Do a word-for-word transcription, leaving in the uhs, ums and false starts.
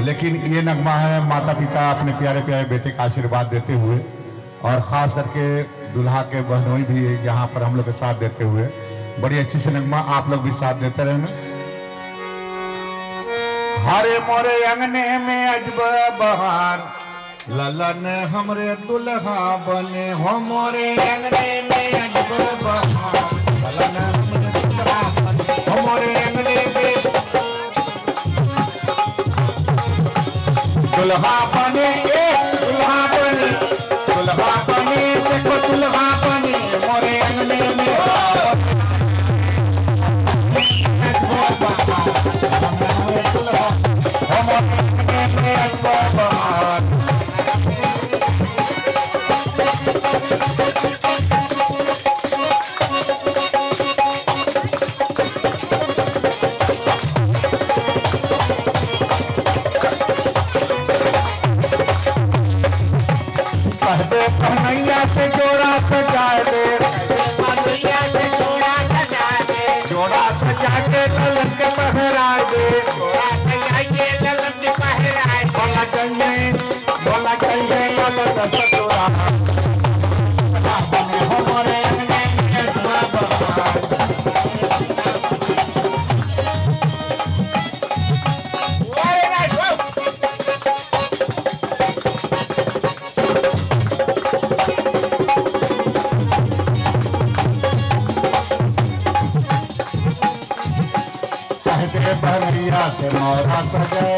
लेकिन ये नगमा है माता पिता अपने प्यारे प्यारे बेटे का आशीर्वाद देते हुए, और खास करके दुल्हा के बहनोई भी यहाँ पर हम लोग के साथ देते हुए बड़ी अच्छी सी नगमा आप लोग भी साथ देते रहना। हरे मोरे अंगने में अजब बहार, ललन हमरे दुल्हा बने, हो मोरे अंगने में अजब बहार, ललन हमरे दुल्हा बने, हो मोरे अंगने में दुल्हा बने, ए, दुल्हा बने, दुल्हा बने, देखो दुल्हा बने, मोरे अंगने में। कह दे पहनैया से जोड़ा सजाए दे, पहनैया से जोड़ा सजाए दे, जोड़ा सजा के ललन के पहराए दे, जोड़ा सजा के ललन के पहराए दे। बोला जइहे, बोला जइहे ललन के ससुरा। कह दे पहनैया से मोरा सजा